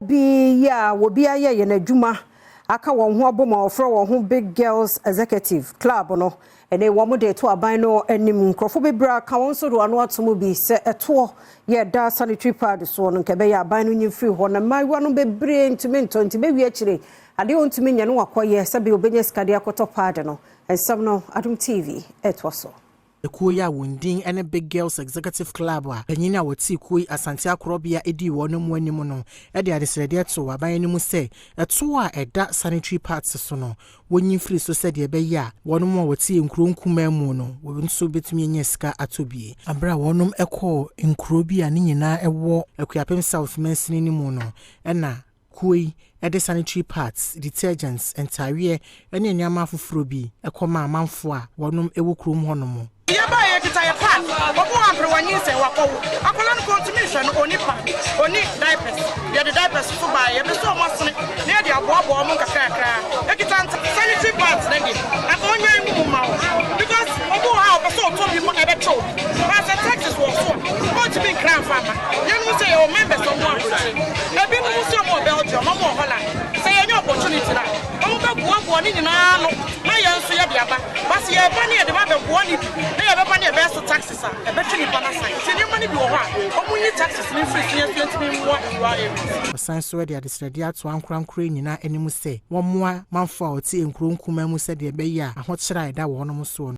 Bi yi a wɔbi ayɛ yɛn adwuma aka wɔn ho abom a wɔfrɛ wɔn ho Big Girls Executive Club no, ɛne wɔn de to aban no anim. Nkurɔfoɔ bebree aka wɔn nso de wɔn ano ato mu bi sɛ ɛtoɔ yɛ da sanitary pad soɔ no, nka ɛbɛyɛ aban no nyi firi hɔ na mmaayewa no bebree ntumi ntɔ, nti bɛwie akyire adeɛ wɔntumi nyɛ no wakɔyɛ sɛbi obɛnya sika de akɔtɔ pad no. Nsɛm no, Adom TV ɛtoa so. Ekuo yi a wɔn din ne Big Girls Executive Club a panyin a wɔte kuo yi, Asante Akorɔbea, edi wɔn mu anim no de adesrɛdeɛ to aban anim sɛ ɛtoɔ a ɛda sanitary pads so no, wɔnyi mfiri so sɛdeɛ ɛbɛyɛ a wɔn a wɔte nkuro nkumaa mu no, wɔn nso bɛtumi anya sika atɔ bie. Abere a wɔn kɔɔ nkuro bi a ne nyinaa ɛwɔ Akuapem South mansini no mu no, ɛna kuo yi de sanitary pads, detergents, ntaareɛ ne nneɛma afoforɔ bi kɔma amanfoɔ a wɔnom wɔ kurom hɔnom. Yɛba yɛ kita yɛ pad. Ɔmo wɔ ampere wanyinsɛn, wakɔwo akwadaa no kɔ, ntumi nhwɛ no, oni pad, oni diapers. Yɛde diapers so baa, yɛbɛ sɛ ɔmo asene na yɛde aboaboa ɔmo nkakrakra. Ekita nta sanitary pads ne deɛ, ɛka ɔnya mu mu ma wo because ɔmo wɔ ha a ɔpɛ sɛ ɔtɔ bi mu ɛbɛkyɛ obi baasa. Taxes wɔ so a ɔntumi nkira nfa ama yɛn sɛ yɛwɔ members, ɔmo aburokyire, ebinom nso ɔmo wɔ Belgium, ɔmo wɔ Holland. Sɛ yɛnyɛ opportunity na ɔmo bɛboaboa ne nyinaa no na yɛn nso yɛde aba basi, yɛba ne yɛde ba bɛboa ne bi na yɛbɛba ne yɛbɛyɛ so taxes a ɛbɛtwe nipa no asan. Nti nneɛma no bi wɔ hɔ a ɔmo nyi taxes ne mfiri so, yɛn nso yɛntumi mmoa rural areas. Ɔsan so de adesrɛdeɛ ato ankorankoro nyinaa anim sɛ wɔmmoa manfoɔ a wɔte nkuro nkumaa mu sɛdeɛ ɛbɛyɛ a ahokyere a ɛda wɔn soɔ no.